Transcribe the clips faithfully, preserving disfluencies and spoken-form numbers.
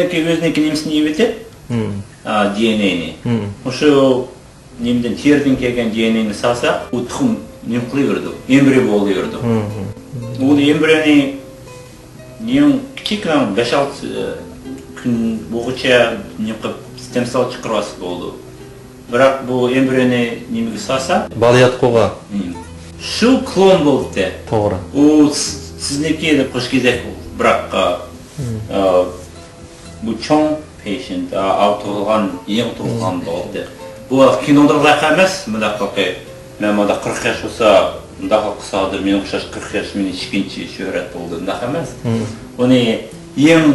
ئۆزىنىڭكى نېمىسىنى يېۋېتىپ، مم. ئا، دى ئېن ئېينى. مم. مۇشۇ نېمىدىن، تېرىدىن كەلگەن دى ئېن ئېينى سالسا، ئۇ تۇخۇم نېمە قىلىۋېرىدۇ، ئېمبرىيو بولۇۋېرىدۇ. مم. ئۇ ئېمبرىيونى يېڭى كىچىككىنە بەش-ئالتە، ئە، كۈن بولغۇچە نېمە قىلىپ، ستېم سېل چىقىرىۋالسا بولىدۇ. بىراق بۇ ئېمبرىيونى نېمىگە سالسا، بالىياتقۇغا. مم. شۇ كلون بولدى. توغرا. ئۇ س-، سىزنىڭكى دەپ قوش كېزەك بولدى. بىراق، ئا، مم. ئا، بۇ چوڭ پېشېنت، ئا، ئا، تۇغۇلغان، يېڭى تۇغۇلغان بولدى. بۇ كىنودا لايىق ئەمەس، مۇنداق قىلقى. مەن مۇنداق قىرىق ياش بولسا، مۇنداق قىلسا ھازىر مېنىڭ ئوخشاش قىرىق ياش، مېنىڭ ئىككىنچى شۆھرەت بولدى، مۇنداق ئەمەس. مم. ئۇنى يېڭى،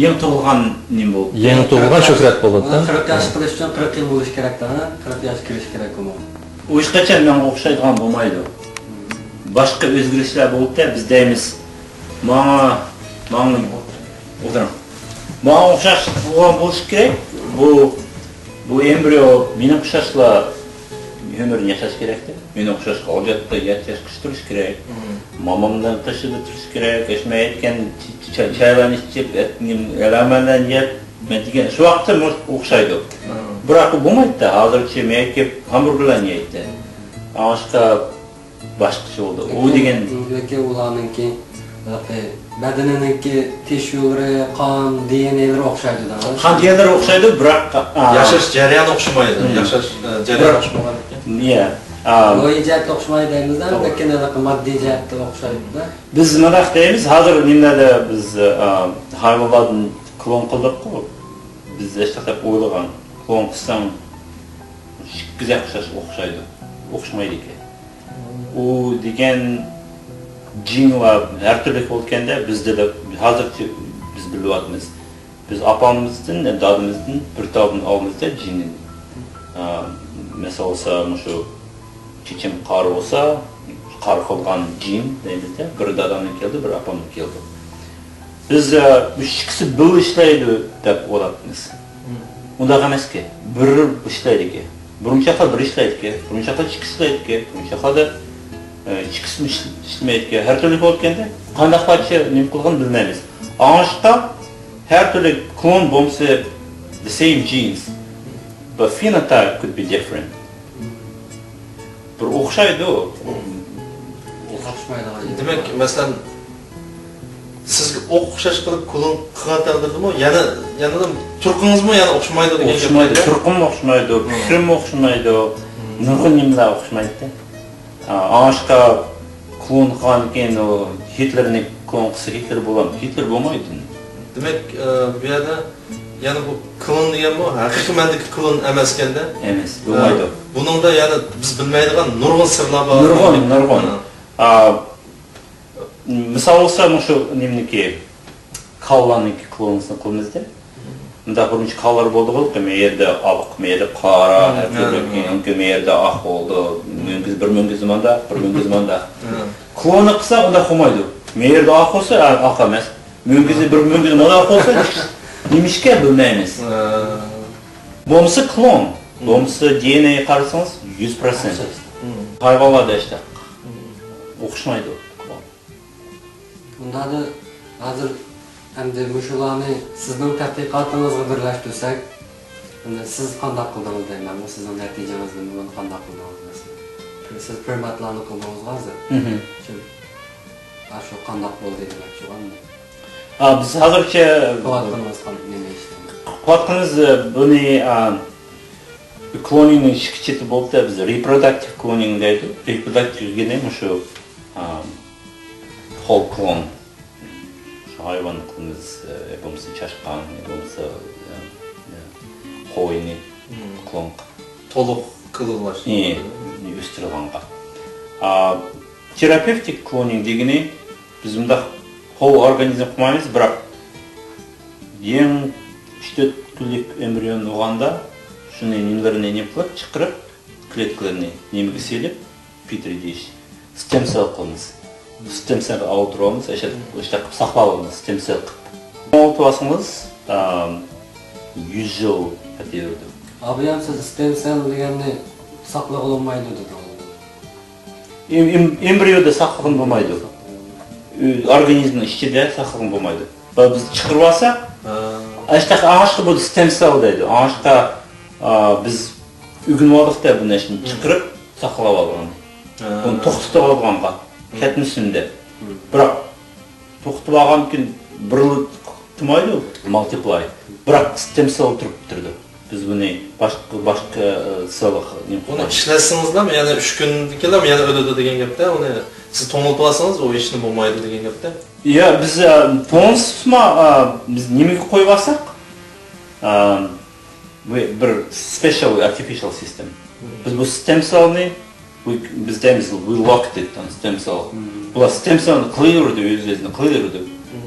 يېڭى تۇغۇلغان نېمە بولدى. يېڭى تۇغۇلغان شۆھرەت بولدى. ئۇنى قىرىق ياش قىلىش ئۈچۈن قىرىق يىل بولۇش كېرەك، ھە؟ قىرىق ياش كىرىش كېرەك ئۇمۇ. ئۇ ھېچقاچان ماڭا ئوخشايدىغان بولمايدۇ. باشقا ئۆزگىرىشلەر بولۇپتۇ، بىز دەيمىز، ماڭا، ماڭا، ئولتۇرۇڭ. ماڭا ئوخشاش بولغان بولۇشى كېرەك. بۇ، بۇ ئېمبرىيو مېنىڭ ئوخشاشلا ئۆمرىنى ياشاش كېرەكتە. مېنىڭ ئوخشاش ئاجاتتا يات ياشقىچە تۇرۇش كېرەك. مم. مامامدىن قېشىدا تۇرۇش كېرەك. ئەش مەن ئېيتكەن چ-، چ-، چايلارنى ئىچىپ، ئەت-، نېمە، ئەلەمەنلەرنى يەپ، مەن دېگەن شۇ ۋاقىتتا مۇ-، ئوخشايدۇ. مم. بىراق ئۇ بولمايدۇ. ھازىرچە مەن كېلىپ ھامبۇرگېرلارنى يەيتتى. ئاشقا باشقىچە بولدى. ئۇ لېكىن، دېگەن لېكىن ئۇلارنىڭكى، ھېلىقى، بەدىنىنىڭكى تىشۇلىرى، قان، دى ئېن ئېيلىرى ئوخشايدۇ-دە. قان دى ئېن ئېيلىرى ئوخشايدۇ، بىراق، ئا، ياشاش جەريانى ئوخشىمايدۇ. مم. ياشاش، ئە، جەريانى بىراق ئوخشىمىغانلىكتىن. يە. ئا، روھىي جەھەتتە ئوخشىمايدۇ دەيمىز-دە، توغرا. لېكىن ھېلىقى ماددىي جەھەتتە ئوخشايدۇ-دە. بىز مۇنداق دەيمىز، ھازىر نېمىلەردە بىز، ئا، ھايۋانلاردىن كلون قىلدۇققۇ، بىز ھېچقانداق ئويلىغان، كلون قىلساڭ، ئىككىسى ئوخشاش، ئوخشايدۇ، ئوخشىمايدىكەن. ئۇ دېگەن جىنلار ھەر تۈرلۈك بولىدىكەن-دە، بىزدە دەپ ھازىرچە بىز بىلىۋاتىمىز. بىز ئاپامىزدىن، دادىمىزدىن بىر تالدىن ئالىمىز-دە جىننى. ئا، مەسىلەن بولسا، مۇشۇ چېچىم قارا بولسا، قارا قىلغان جىن دەيمىز-دە، بىر دادامدىن كەلدى، بىر ئاپامدىن كەلدى. بىز، ئە، مۇشۇ ئىككىسى بىللە ئىشلەيدۇ دەپ ئويلاپمىز. مم. ئۇنداق ئەمەسكەن. بىر ئىشلەيدىكەن. بىرىنچى چاغدا بىر ئىشلەيدىكەن، بىرىنچى چاغدا ئىككىسى ئىشلەيدىكەن، بىرىنچى چاغدا، ئە، ئىككىسىمۇ ئىش-، ئىشلىمەيدىكەن. ھەر تۈرلۈك بولىدىكەن-دە، قانداق پارچە نېمە قىلغىنىنى بىلمەيمىز. ئاڭلىشقا ھەر تۈرلۈك كلون بولمىسا، the same genes, but phenotype could be different. بىر ئوخشايدۇ. ئوخشىمايدىغان يېرى. دېمەك، مەسىلەن، سىزگە ئوخشاش قىلىپ كلون قىلغان تەقدىردىمۇ، يەنە، يەنە تۇرقىڭىزمۇ يەنە ئوخشىمايدۇ دېگەن گەپ. ئوخشىمايدۇ. تۇرقۇممۇ ئوخشىمايدۇ، مم. پىكرىمۇ ئوخشىمايدۇ. مم. نۇرغۇن نېمىلەر ئوخشىمايدۇ. ئا، ئاشقا كلون قىلغاندىن كېيىن ئۇ گىتلېرنى كلون قىلسا گىتلېر بولامدۇ؟ گىتلېر بولمايدۇ. دېمەك، ئە، بۇ يەردە يەنە بۇ كلون دېگەنمۇ ھەقىقىي مەنىدىكى كلون ئەمەسكەن-دە. ئەمەس، بولمايدۇ. ئە، بۇنىڭدا يەنە بىز بىلمەيدىغان نۇرغۇن سىرلار بار. نۇرغۇن، نۇرغۇن. ھە. ئا، مىسال بولسا، مۇشۇ نېمىنىڭكى، كالىلارنىڭكى كلونىسىنى قىلىمىز-دە. مۇنداق بىرمۇنچە كالىلار بولدىغۇ، مەيەردە ئاق، مەيەردە قارا، ھە، ھەر تۈرلۈك، ھە. مەيەردە ئاق بولدى، مۈڭگۈز، بىر مۈڭگۈز مانداق، بىر مۈڭگۈز مانداق. ھە. كلونى قىلسا ئۇنداق بولمايدۇ. مەيەردە ئاق بولسا، ئا-، ئاق ئەمەس. مۈڭگۈزى بىر مۈڭگۈز مانداق بولسا، نېمىشقا بىلمەيمىز. ھە. بولمىسا كلون، ھە. بولمىسا دى ئېن ئېي قارىسىڭىز، يۈز پىرسەنت. ھە. ھايۋانلاردا ئىشتاق. ھە. ئوخشىمايدۇ. ئۇنداقتا ھازىر ئەمدى مۇشۇلارنى سىزنىڭ تەتقىقاتىڭىزغا بىرلەشتۈرسەك، ئەمدى سىز قانداق قىلدىڭىز دەيمەن، بۇ سىزنىڭ نەتىجىڭىزدىن بۇنى قانداق قىلدىڭىز مەسىلەن؟ سىز پرىماتلارنى قىلدىڭىزغۇ ھازىر. مھم. شۇ، ئاشۇ قانداق بولدى دېمەكچىغۇ ئەمدى. ئا، بىز ھازىرچە قىلىۋاتقىنىمىز قانداق، نېمە ئىش؟ قىلىۋاتقىنىمىز، ئە، بۇنى، ئا، كلونىنگنىڭ ئىككى چېتى بولۇپتۇ، بىز رېپرودۇكتىپ كلونىنگ دەيدۇ. رېپرودۇكتىپ دېگىنى مۇشۇ، ئا، فۇل كلون. شۇ ھايۋان قىلىمىز، ئە، بولمىسا چاشقان، بولمىسا، ئە، ئە، قوينى مم. كلون قىلىپ. تولۇق كلونلاش. ئى، ئۆستۈرىدىغانغا. ئا، تېرابېۋتىك كلونىنگ دېگىنى، بىز مۇنداق ھول ئورگانىزم قىلمايمىز، بىراق يېڭى ئۈچ تۆت كۈنلۈك ئېمبرىيون بولغاندا، شۇنى نېمىلىرىنى نېمە قىلىپ چىقىرىپ، كلېتكىلىرىنى نېمىگە سېلىپ، پېترى دىش، ستېم سېل قىلىمىز. ستېم سېلغا ئالدۇرۇۋالىمىز، ئاشۇ، ئاشۇنداق قىلىپ ساقلاۋالىمىز، ستېم سېل قىلىپ. ئالدۇرۇۋالسىڭىز، ئام، يۈز يىل كېتىۋېرىدۇ. ئابىيام، سىز ستېم سېل دېگەننى ساقلىغىلى بولمايدۇ دېدىڭىز. ئېم-، ئېم-، ئېمبرىيودا ساقلىغىلى بولمايدۇ. ئۆ-، ئورگانىزمنىڭ ئىچىدە ساقلىغىلى بولمايدۇ. بىز چىقىرىۋالساق، ھە. ئاشتاق ئاڭاشقا بۇ ستېم سېل دەيدۇ. ئاڭاشقا، ئا، بىز ئۆگىنىۋالدۇق دە بۇنى، شۇنى چىقىرىپ ساقلاۋالغان. ھە. بۇنى توختىتىۋالغانغا، كەتمىسۇن دەپ. بىراق توختىتىۋالغاندىن كېيىن بىرلا تۇمايدۇ، مالتىپلاي. بىراق ستېم سېل تۇرۇپ تۇرىدۇ. بىز بۇنى باشقا، باشقا، ئە، سېلغا نېمە ئۇنى قىلمايدۇ. ئىشلەتسىڭىزلا يەنە ئۈچ كۈندىن كېيىنلا يەنە ئۆلىدۇ دېگەن گەپتە. ئۇنى سىز توڭلىتىۋالسىڭىز ئۇ ھېچنېمە بولمايدۇ دېگەن گەپتە. يا، بىز، ئە، توڭلىتىپمۇ، ئە، بىز نېمىگە قويۇۋالساق، ئە، بۇ بىر سپېشال ئارتىفىشال سىستېم. بىز بۇ ستېم سېلنى، بۇ، بىز دەيمىز، we locked it، ستېم سېل. بۇلار ستېم سېلنى قىلىۋېرىدۇ، ئۆز-ئۆزىنى قىلىۋېرىدۇ.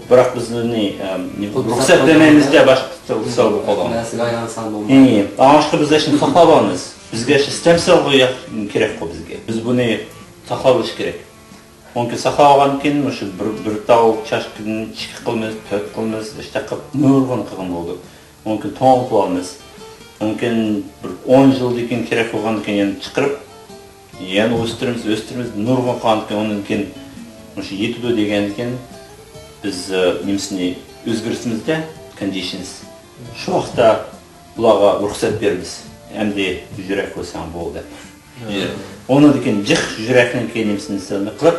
بىراق بىز ئۇنى، ئە، رۇخسەت بەرمەيمىز دە باشقا سېل قويغانغا. ئاڭاشقا بىز ئاشۇنى ساقلاپ ئالىمىز. بىزگە شۇ ستېم سېلغا ياق-، كېرەكقۇ بىزگە. بىز بۇنى ساقلاۋېلىش كېرەك. ئۇنىڭ كېيىن ساقلاۋالغاندىن كېيىن مۇشۇ بىر، بىر تال چاچقىدىن ئىككى قىلىمىز، تۆت قىلىمىز، ئىشتە قىلىپ نۇرغۇن قىلغان بولدى. ئۇنىڭ كېيىن توڭلىتىۋالىمىز. ئۇنىڭ كېيىن بىر ئون يىلدىن كېيىن كېرەك بولغاندىن كېيىن يەنە چىقىرىپ، يەنە ئۆستۈرىمىز، ئۆستۈرىمىز، نۇرغۇن قىلغاندىن كېيىن ئۇنىڭ كېيىن مۇشۇ يېتىدۇ دېگەندىن كېيىن بىز، ئە، نېمىسىنى ئۆزگەرتىمىزدە، كوندىشنس. شۇ ۋاقىتتا بۇلارغا رۇخسەت بېرىمىز. ئەمدى يۈرەك قويساڭ بولدى دەپ. ھە. ئۇنىڭدىن كېيىن جىق يۈرەكنىڭكى نېمىسىنى سىلىنى قىلىپ،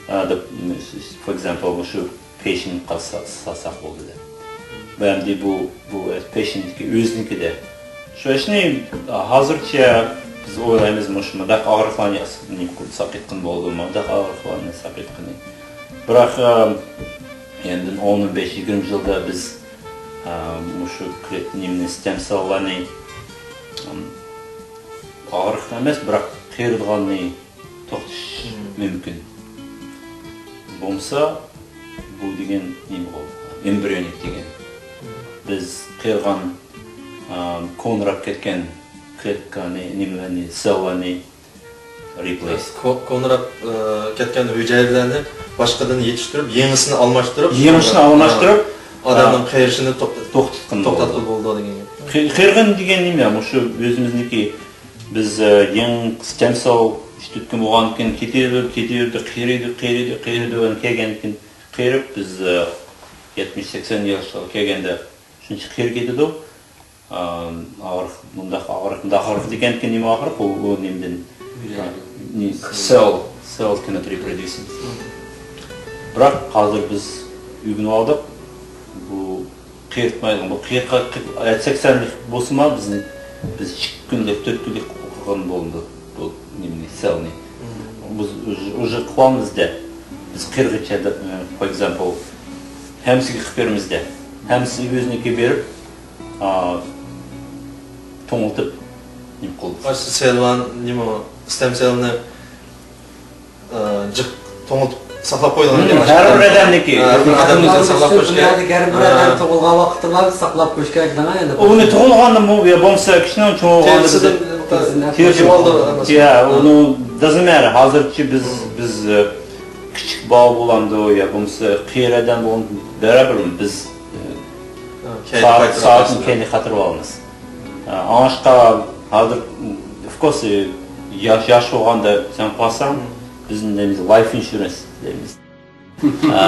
ئە، دەپ، for example، مۇشۇ پېشىنتقا سا-، سالساق بولدى دەپ. بۇ ئەمدى بۇ، بۇ پېشىنتنىڭكى ئۆزىنىڭكىدە. شۇ ئىشنى ھازىرچە بىز ئويلايمىز، مۇشۇ مۇنداق ئاغرىقلارنى ساقىيتقىلى بولىدۇ، مۇنداق ئاغرىقلارنى ساقىيتقىلى. بىراق، ئە، يەنىدىن ئون، ئون بەش، يىگىرمە يىلدا بىز، ئە، مۇشۇ كرېت-، نېمىنى، ستېم سېللارنى، ئەم، ئاغرىق ئەمەس، بىراق قېرىدىغاننى توختىتىش مۇمكىن. بولمىسا، بۇ دېگەن نېمە بولدى؟ ئېمبرىيونىك دېگەن. بىز قېرىغان، ئە، كونىراپ كەتكەن كلېتكانى، نېمىلەرنى، سېللارنى رېپلېيس. كو-، كونىراپ، ئە، كەتكەن ھۈجەيرىلەرنى باشقىدىن يېتىشتۈرۈپ، يېڭىسىنى ئالماشتۇرۇپ، يېڭىسىنى ئالماشتۇرۇپ، ئە، ئادەمنىڭ قېرىشىنى توختىتىپ، توختاتقىلى بولىدۇ دېگەن گەپ. قېرىغان دېگەن نېمە؟ مۇشۇ ئۆزىمىزنىڭكى بىز، ئە، يېڭى ستېم سېل ئىشلەتكەن بولغاندىكىن كېتىۋېرىدۇ، كېتىۋېرىدۇ، قېرىيدۇ، قېرىيدۇ، قېرىيدۇ، ئەنە كەلگەندىكىن قېرىپ، بىز، ئە، يەتمىش، سەكسەن ياشقا كەلگەندە شۇنچە قېرىپ كېتىدۇ. ئا، ئاغرىق، مۇنداق ئاغرىق، مۇنداق ئاغرىق دېگەنكى نېمە ئاغرىق؟ ئۇ، ئۇ نېمىدىن؟ يۈرەك. نى-، سېل، سېل كېنوت رېپروديۇس. بىراق ھازىر بىز ئۆگىنىۋالدۇق. بۇ قېرىتمايدىغان، بۇ قېرىق-، قېرىق-، سەكسەنلىك بولسىمۇ بىزنى، بىز ئىككى كۈنلۈك، تۆت كۈنلۈك قىلغان بولىدۇ بۇ نېمىنى، سېلنى. بىز ئۇژ-، ئۇژې قىلالمىز دە. بىز قېرىغىچە دە، for example، ھەممىسىگە قىلىپ بېرىمىز دە. ھەممىسى ئۆزىنىڭكىگە بېرىپ، ئا، توڭلىتىپ نېمە قىلدى. قايسى سېللار، نېمە، ستېم سېلنى، ئا، جىق توڭلىتىپ ساقلاپ قويىدىغان. ھەر بىر ئادەمنىڭكى. ھە، بىر ئادەمنىڭكى ساقلاپ قويۇش كېرەك. ھەر بىر ئادەم تۇغۇلغان ۋاقىتتا ساقلاپ قويۇش كېرەك دەڭە ئەمدى. ئۇنى تۇغۇلغاندىمۇ يا بولمىسا كىشىنىڭ چوڭ بولغاندا بىز تېرىسىدىن، تېرىسىدىن. يا، ئۇنى doesn't matter. ھازىرچە بىز، بىز، ئە، كىچىك بالا بولامدۇ يا بولمىسا قېرى ئادەم بولامدۇ، بەرابەر بىز، ئە، سائەت، سائەتنى كەينىگە قايتۇرۇپ ئالىمىز. ئە، ئاڭلاشقا ھازىر، of course، ياش، ياش بولغاندا سەن قالساڭ، بىز نېمىز، لايف ئىنشۇرېنس دەيمىز. ئە،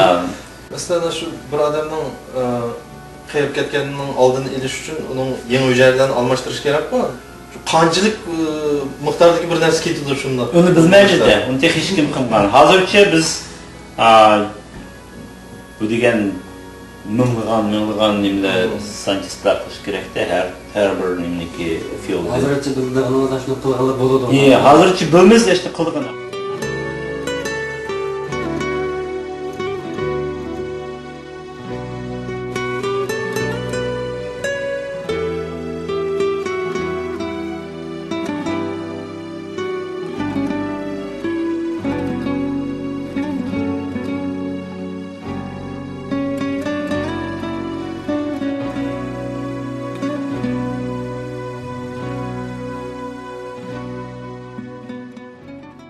مەسىلەن، شۇ بىر ئادەمنىڭ، ئە، قېرىپ كەتكەننىڭ ئالدىنى ئېلىش ئۈچۈن ئۇنىڭ يېڭى ھۈجەيرىلەرنى ئالماشتۇرۇش كېرەكقۇ؟ شۇ قانچىلىك، ئە، مىقداردىكى بىر نەرسە كېتىدۇ شۇنداق؟ ئۇنى بىلمەيمىز دە، ئۇنى تېخى ھېچكىم قىلمىغان. ھازىرچە بىز، ئە، بۇ دېگەن مىڭلىغان، مىڭلىغان نېمىلەر، ساينتىستلار قىلىش كېرەكتە، ھەر، ھەر بىر نېمىنىكى فىلدى. ھازىرچە بىز بىلىدىغىنىمىز ئاشۇنى قىلغىلى بولىدۇ. ئى، ھازىرچە بىلمىز ئاشۇنى قىلىدىغىنى.